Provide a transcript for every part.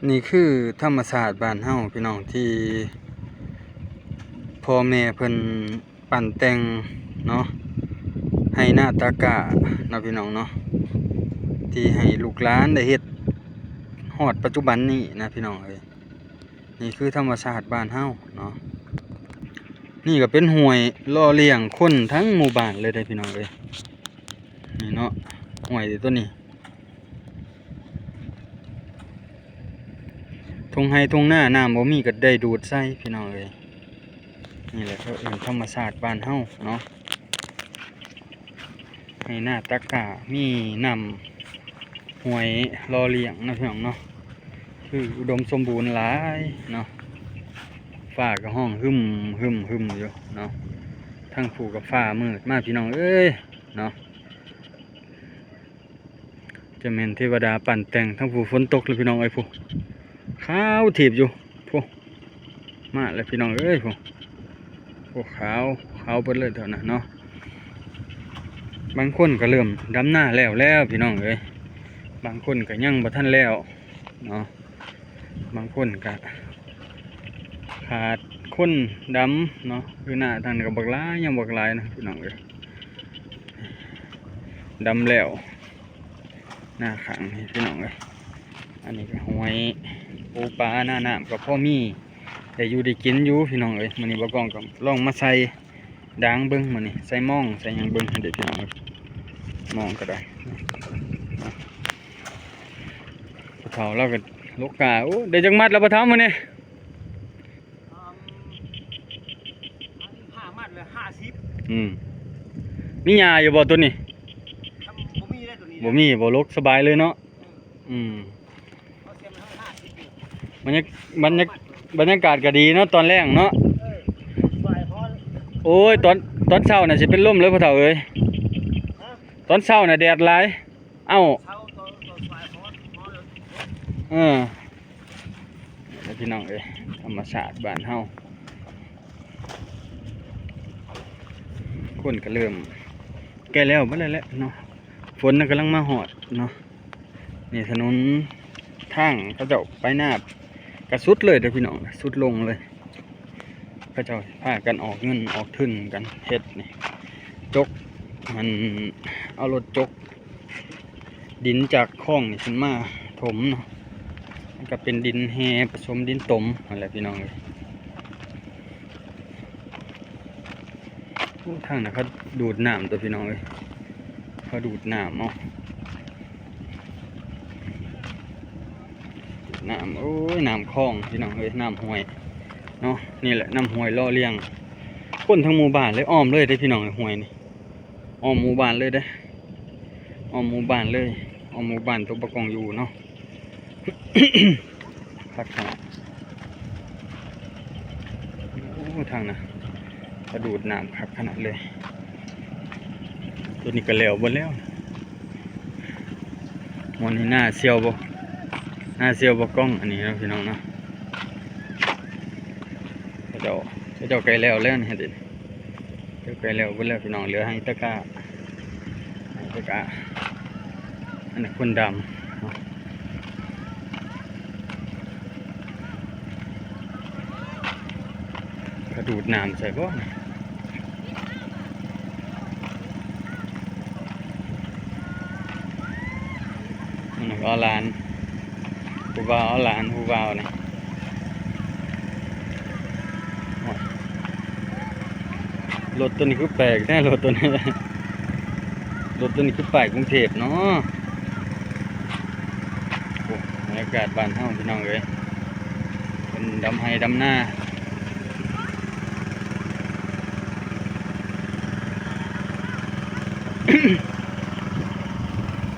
ນີ້ຄືທຳມະຊາດບ້ານເຮົາພີ່ນ້ອງ ທີ່ພໍ່ແມ່ເພິ່ນປັ້ນແຕ່ງເນາະ ໄຮ່ນາຕາກ້າເນາະພີ່ນ້ອງເນາະ ທີ່ໃຫ້ລູກຫຼານໄດ້ເຮັດຮອດປັດຈຸບັນນີ້ນະພີ່ນ້ອງເອີຍ. ນີ້ຄືທຳມະຊາດບ້ານເຮົາເນາະ. ນີ້ກໍເປັນຫ້ວຍຫຼໍ່ລ້ຽງຄົນທັງໝູ່ບ້ານເລີຍເດ້ພີ່ນ້ອງເອີຍ. ນີ້ເນາະ ຫ້ວຍຕົວນີ້ ທົ່ງໄຮ່ທົ່ງນານ້ຳບໍ່ມີກໍໄດ້ດູດໃສ່ພີ່ນ້ອງເອີຍ. ນີ້ແຫຼະເຂົາເອີ້ນທຳມະຊາດບ້ານເຮົາເນາະ. ໄຮ່ນາຕາກ້າ ມີນ້ຳຫ້ວຍຫຼໍ່ລ້ຽງເນາະພີ່ນ້ອງເນາະ ຄືອຸດົມສົມບູນຫຼາຍເນາະ. ຟ້າກໍຮ້ອງຮຶມ ຮຶມ ຮຶມຢູ່ເນາະ. ທາງຜູ້ກໍຟ້າມືດມາພີ່ນ້ອງເອີຍເນາະ. ຈະແມ່ນເທວະດາປັ້ນແຕ່ງ ທາງຜູ້ຝົນຕົກແລ້ວພີ່ນ້ອງເອີຍ ຜູ້ຂາວຖີບຢູ່ ຜູ້ມາແລ້ວພີ່ນ້ອງເອີຍ ຜູ້ ຜູ້ຂາວ ຂາວເບິດເລີຍແຖວນັ້ນເນາະ. ບາງຄົນກໍເລີ່ມດຳນາແລ້ວແລ້ວພີ່ນ້ອງເອີຍ ບາງຄົນກໍຍັງບໍ່ທັນແລ້ວເນາະ. ບາງຄົນກະຂາດຄົນດຳເນາະ ຄືໜ້າທາງນີ້ກໍບັກຫຼາຍ ຍັງບັກຫຼາຍນະພີ່ນ້ອງເອີຍ. ດຳແລ້ວໜ້າຂ້າງນີ້ພີ່ນ້ອງເອີຍ. ອັນນີ້ກໍຫ້ວຍ ປູປາໜ້ານ້ຳກໍພໍມີ ໄດ້ຢູ່ໄດ້ກິນຢູ່ພີ່ນ້ອງເອີຍ. ມື້ນີ້ບ່າວກ້ອງກໍລອງມາໃສ່ ດາງເບິ່ງ ມື້ນີ້ໃສ່ມອງໃສ່ຫຍັງເບິ່ງເດ້ພີ່ນ້ອງເອີຍ. ມອງກໍໄດ້ ພໍ່ເຖົ້າລາວກໍລົກກ້າ. ໂອ້ ໄດ້ຈັກມັດແລ້ວພໍ່ເຖົ້າມື້ນີ້? ຫ້າມັດເລີຍ ຫ້າສິບ. ອືມ ມີຫຍ້າຢູ່ບໍ່ຕົວນີ້? ບໍ່ມີເດ້ຕົວນີ້ ບໍ່ມີບໍ່ ລົກສະບາຍເລີຍເນາະ. ອືມ ອືມ ບັນຍາ ບັນຍາ ບັນຍາກາດກໍດີເນາະ ຕອນແລງເນາະ. ໂອ້ຍ ຕອນ ຕອນເຊົ້ານະຊິເປັນລົມເລີຍພໍ່ເຖົ້າເອີຍ. ຕອນເຊົ້ານະແດດຫຼາຍ. ເອົ້າ ເອີ ນີ້ແຫຼະພີ່ນ້ອງເອີຍ ທຳມະຊາດບ້ານເຮົາ. ຄົນກໍເລີ່ມແກ່ແລ້ວເບິດແລ້ວແຫຼະເນາະ ຝົນນະກຳລັງມາຮອດເນາະ. ນີ້ຖະໜົນທາງເຂົາເຈົ້າໄປນາກໍສຸດເລີຍເດີພີ່ນ້ອງ ສຸດລົງເລີຍ. ເຂົາເຈົ້າພາກັນອອກເງິນອອກທຶນກັນເຮັດນີ້ ຈົກ ມັນເອົາລົດຈົກ ດິນຈາກຄອງນີ້ຂຶ້ນມາຖົມເນາະ ມັນກໍເປັນດິນແຮ່ປະສົມດິນຕົມຫັ້ນແຫຼະພີ່ນ້ອງເອີຍ. ໂອ້ ທາງນັ້ນເຂົາດູດນ້ຳຕົວະພີ່ນ້ອງເອີຍ ເຂົາດູດນ້ຳເອົາ ນ້ຳ ໂອ້ຍ ນ້ຳຄອງພີ່ນ້ອງເອີຍ ນ້ຳຫ້ວຍເນາະ. ນີ້ແຫຼະນ້ຳຫ້ວຍຫຼໍ່ລ້ຽງຄົນທັງໝູ່ບ້ານເລີຍ ອ້ອມເລີຍເດ້ພີ່ນ້ອງເອີຍ ຫ້ວຍນີ້ ອ້ອມໝູ່ບ້ານເລີຍເດ້ ອ້ອມໝູ່ບ້ານເລີຍ ອ້ອມໝູ່ບ້ານຕົວປະກອງຢູ່ເນາະ. ຄັກຂະໜາດ ໂອ້ ທາງນະກະດູດນ້ຳຄັກຂະໜາດເລີຍ. ຕົວນີ້ກະແລ້ວເບິດແລ້ວ ບ່ອນນີ້ນາສ່ຽວບໍ່ ນາສ່ຽວບໍ່ກ້ອງ ອັນນີ້ເນາະ ພີ່ນ້ອງເນາະ. ເຂົາເຈົ້າ ເຂົາເຈົ້າໃກ້ແລ້ວແລ້ວນີ້ ເຮັດ ເຈົ້າໃກ້ແລ້ວເບິດແລ້ວພີ່ນ້ອງ ເຫຼືອໄຮ່ຕະກ້າ ໄຮ່ຕະກ້າ. ອັນນີ້ຄົນດຳເນາະ ກະດູດນ້ຳໃສ່ບໍ່ ອັນນີ້ກໍເອົາຫຼານ ຜູ້ບ່າວເອົາຫຼານ ຜູ້ບ່າວນີ້. ໂອ້ຍ ລົດໂຕນີ້ຄືແປກແທ້ ລົດໂຕນີ້ ລົດໂຕນີ້ຄືປ້າຍກຸງເທບເນາະ. ໂອ້ ບັນຍາກາດບ້ານເຮົາພີ່ນ້ອງເອີຍ ເພິ່ນດຳໄຮ່ດຳນາ.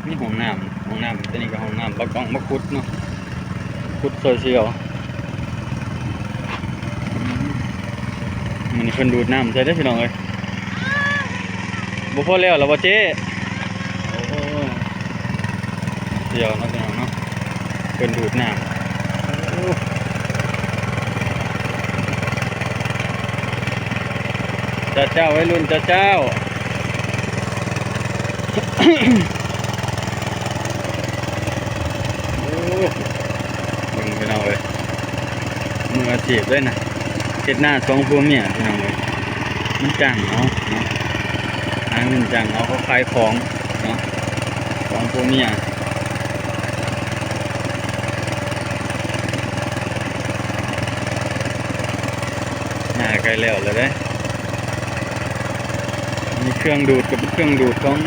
ມີຫ້ອງນ້ຳ ຫ້ອງນ້ຳ ຕົວນີ້ກໍຫ້ອງນ້ຳ ບັກອອງມາຂຸດເນາະ ຂຸດຊ່ອຍເຊຍວ. ມື້ນີ້ເພິ່ນດູດນ້ຳໃສ່ເດ້ພີ່ນ້ອງເອີຍ. ບໍ່ພໍແລ້ວລະບໍ່ເຈ້? ໂອ້ ດຽວເນາະ ພີ່ນ້ອງເນາະ ເພິ່ນດູດນ້ຳ. ໂອ້ ເຈົ້າໆ ໄວລຸ້ນເຈົ້າໆ. ໂອ້ ເບິ່ງ ອາຊີບເລີຍນະ ເຮັດນາສອງຜົວເມຍພີ່ນ້ອງເອີຍ ມັນຈ້າງເອົາເນາະ ຫາເງິນຈ້າງເອົາ ເຂົາຂາຍຂອງເນາະ ສອງຜົວເມຍ ນາໃກ້ແລ້ວແລ້ວເດ້. ມີເຄື່ອງດູດ ກໍເປັນເຄື່ອງດູດຂອງ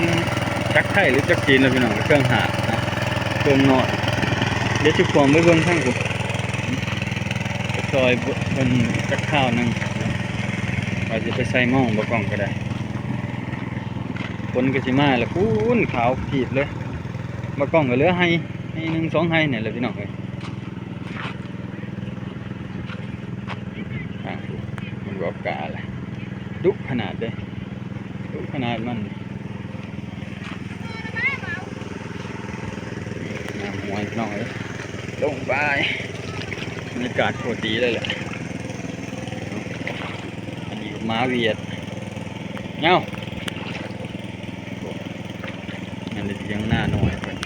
ຈັກໄທ ຫຼື ຈັກຈີນລະພີ່ນ້ອງ ເຄື່ອງຫາບນະ ເຄື່ອງນ້ອຍ. ດຽວຊິຂວ້ຳໄປເບິ່ງທາງພຸ້ນ ໄປຊ່ອຍເພິ່ນຈັກຄາວໜຶ່ງ ວ່າຊິໄປໃສ່ໝອງ ບໍ່ກ້ອງກໍໄດ້. ຝົນກໍຊິມາແລ້ວ ພຸ້ນ ຂາວປີດເລີຍ ບໍ່ກ້ອງກໍເຫຼືອໄຮ່ ໄຮ່ໜຶ່ງສອງໄຮ່ນີ້ແຫຼະພີ່ນ້ອງເອີຍ. ທາງພຸ້ນມັນບໍ່ກ້າລະ ດຸຂະໜາດເດ້ ດຸຂະໜາດມັນ. ນ້ຳຫ້ວຍພີ່ນ້ອງເອີຍ ລົງໄປ ບັນຍາກາດໂຄດດີເລີຍແຫຼະ. ອັນນີ້ໝາຫວຽດ ເອົ້າ ນັ້ນແຫຼະ ຖຽງນານ້ອຍເພິ່ນ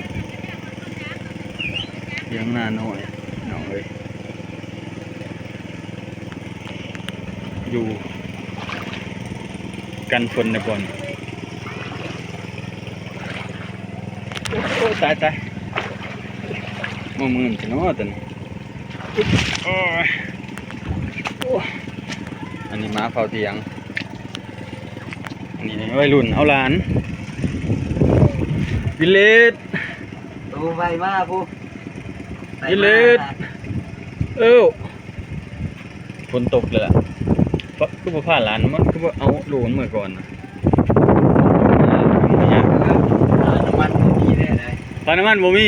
ຖຽງນານ້ອຍ ນ້ອງເອີຍ ຢູ່ກັນຝົນນະບ່ອນ. ໂອ້ຍ ຕາຍ ຕາຍ ມາມື່ນຊະເນາະຕົວນີ້. ໂອ້ຍ ໂອ້ຍ ອັນນີ້ໝາເຝົ້າຖຽງ ອັນນີ້ໄວລຸ້ນເອົາຫຼານ ວິນເລດ ໂຕໄວມາພຸ້ນ ວິນເລດ ເອີ ຝົນຕົກເລີຍລະ ປະ ຄືບໍ່ພາຫຼານ ມັນຄືບໍ່ເອົາລູກມັນເມືອກ່ອນນະ? ຄ່ານ້ຳມັນບໍ່ມີເດ້ ຄ່ານ້ຳມັນບໍ່ມີ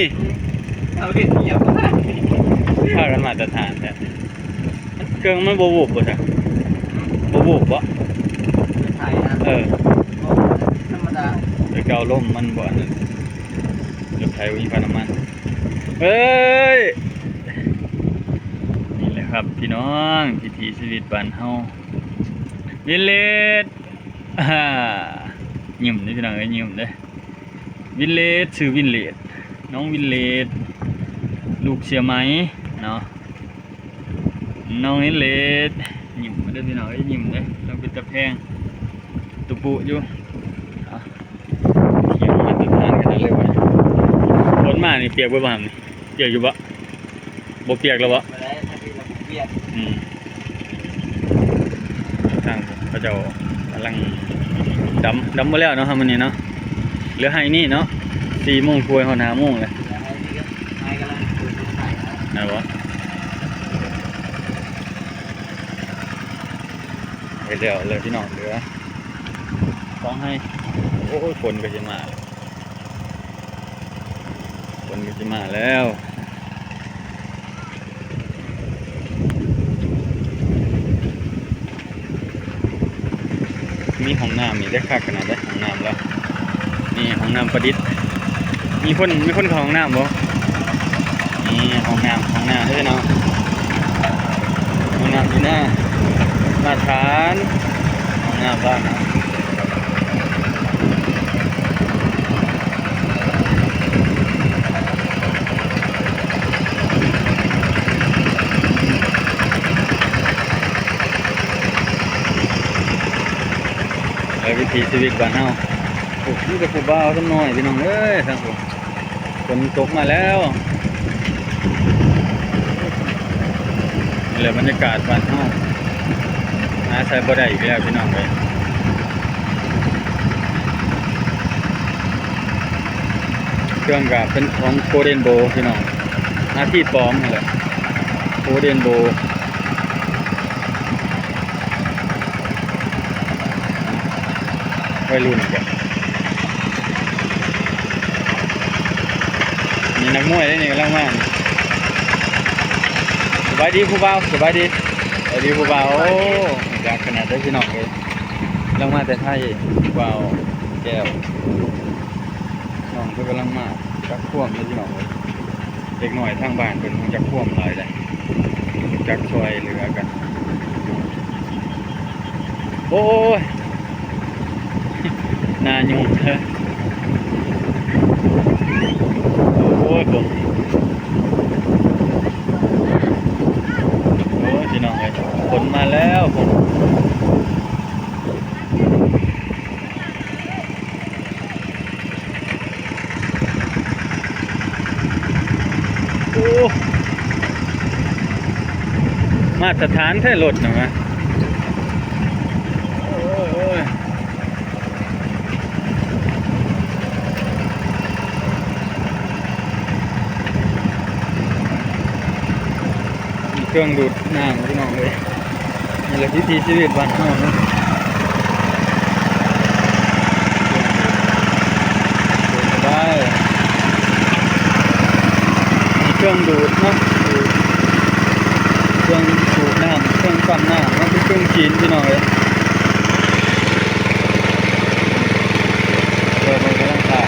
ເອົາເຮັດຫຍັງ ພາກັນມາແຕ່ທ່າແທ້ ເຄື່ອງມັນບໍ່ວູບບໍ່ຊະ ບໍ່ວູບບໍ່? ລົດໄຖນະ ເອີ ບໍ່ ທຳມະດາ ແຕ່ເກົ່າລົມມັນບໍ່ອັນນັ້ນ ລົດໄຖບໍ່ມີຄ່ານ້ຳມັນ ເອີຍ ນີ້ແຫຼະຄັບພີ່ນ້ອງ ວິຖີຊີວິດບ້ານເຮົາ ວິນເລດ ອ່າ ຍິ້ມເດ້ພີ່ນ້ອງເອີຍ ຍິ້ມເດ້ ວິນເລດ ຊື່ວິນເລດ ນ້ອງວິນເລດ ລູກເຊຍໄໝເນາະ ນ້ອງວິນເລດ ຍິ້ມເດ້ພີ່ນ້ອງເອີຍ ຍິ້ມເດ້ ນ້ອງເປັນຕາແພງ ຕຸປຸຢູ່ ເອົາ ຂຽນມາຕະຖານຂະໜາດເລີຍວ່າ ຝົນມານີ້ປຽກເບິດບໍ່ຫັ້ນ ປຽກຢູ່ບໍ່? ບໍ່ປຽກແລ້ວບໍ່? ບໍ່ໄດ້ ທາງນີ້ລະບໍ່ປຽກ ອືມ ທາງເຂົາເຈົ້າກຳລັງດຳ ດຳໝົດແລ້ວເນາະ ມື້ນີ້ເນາະ ເຫຼືອໄຮ່ນີ້ເນາະ ສີ່ໂມງກວ່າຮອດຫ້າໂມງແລ້ວ ເຫຼືອໄຮ່ນີ້ກໍໄຮ່ກຳລັງເປີດລົງໄຖແລ້ວ ແມ່ນບໍ່? ເຮັດແລ້ວ ເຫຼືອພີ່ນ້ອງ ເຫຼືອສອງໄຮ່ ໂອ້ຍ ຝົນກໍຊິມາແລ້ວ. ຝົນກໍຊິມາແລ້ວ ມີຫ້ອງນ້ຳອີກເດ້ ຄັກຂະໜາດເດ້ ຫ້ອງນ້ຳລາວ ນີ້ຫ້ອງນ້ຳປະດິດ ມີຄົນ ມີຄົນເຂົ້າຫ້ອງນ້ຳບໍ່? ນີ້ຫ້ອງນ້ຳ ຫ້ອງນ້ຳເດ້ເນາະ ຫ້ອງນ້ຳຢູ່ໜ້າ ມາດຕະຖານ ຫ້ອງນ້ຳລາວເນາະ. ແລະ ວິຖີຊີວິດບ້ານເຮົາ ໂອ້ ມີແຕ່ຜູ້ບ່າວຊຳນ້ອຍ ພີ່ນ້ອງເອີຍ ທາງພຸ້ນ ຝົນຕົກມາແລ້ວ ນີ້ແຫຼະບັນຍາກາດບ້ານເຮົາ ຫາໃສບໍ່ໄດ້ອີກແລ້ວພີ່ນ້ອງເອີຍ ເຄື່ອງກະເປັນຂອງໂກເດນໂບ ພີ່ນ້ອງ ອາຊີບປອມຫັ້ນແຫຼະ ໂກເດນໂບ ໄວລຸ້ນກະ ນີ້ນັກມວຍເດ້ນີ້ກຳລັງມາ ສະບາຍດີຜູ້ບ່າວ ສະບາຍດີ ສະບາຍດີຜູ້ບ່າວ ໂອ້ ຮູ້ຈັກຂະໜາດເດີພີ່ນ້ອງເອີຍ ກຳລັງມາແຕ່ໄທ ຜູ້ບ່າວແກ້ວ ນ້ອງເພິ່ນກຳລັງມາຈັກຄວາມເດ້ພີ່ນ້ອງເອີຍ ເດັກນ້ອຍທາງບ້ານເພິ່ນຮູ້ຈັກຄວາມຫຼາຍເດ້ ຮູ້ຈັກຊ່ວຍເຫຼືອກັນ ໂອ້ຍ ໜ້າຫຍຸ້ງເດີ ໂອ້ຍ ເບິ່ງ ໂອ້ຍ ພີ່ ໂອ້ ມາດຕະຖານແທ້ລົດນະວະ. ໂອ້ຍ ໂອ້ຍ ເຄື່ອງດູດນ້ຳພີ່ນ້ອງເອີຍ. ນີ້ແຫຼະວິຖີຊີວິດບ້ານເຮົາເນາະ ສະບາຍ. ມີເຄື່ອງດູດເນາະ ເຄື່ອງສູບນ້ຳ ເຄື່ອງປ້ຳນ້ຳເນາະ ຄືເຄື່ອງຈີນພີ່ນ້ອງເອີຍ. ເອີ ເພິ່ນກຳລັງຂາຍ.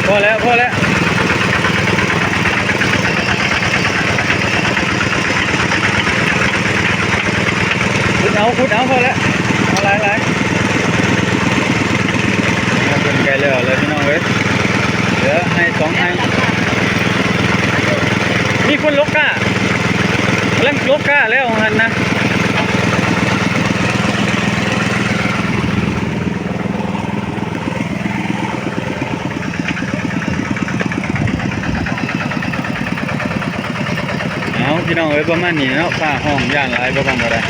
ພໍແລ້ວ ພໍແລ້ວ ຂຸດເອົາ ຂຸດເອົາ ພໍແລ້ວ ເອົາຫຼາຍໆ. ເພິ່ນໃກ້ແລ້ວແລ້ວພີ່ນ້ອງເອີຍ ເຫຼືອໄຮ່ສອງໄຮ່. ມີຄົນຫຼົກກ້າ ກຳລັງຫຼົກກ້າແລ້ວຫັ້ນນະ. ເອົາ ພີ່ນ້ອງເອີຍ ປະມານນີ້ເນາະ ຟ້າຮ້ອງ ຢ້ານຫຼາຍ ບໍ່ຟັງກໍໄດ້.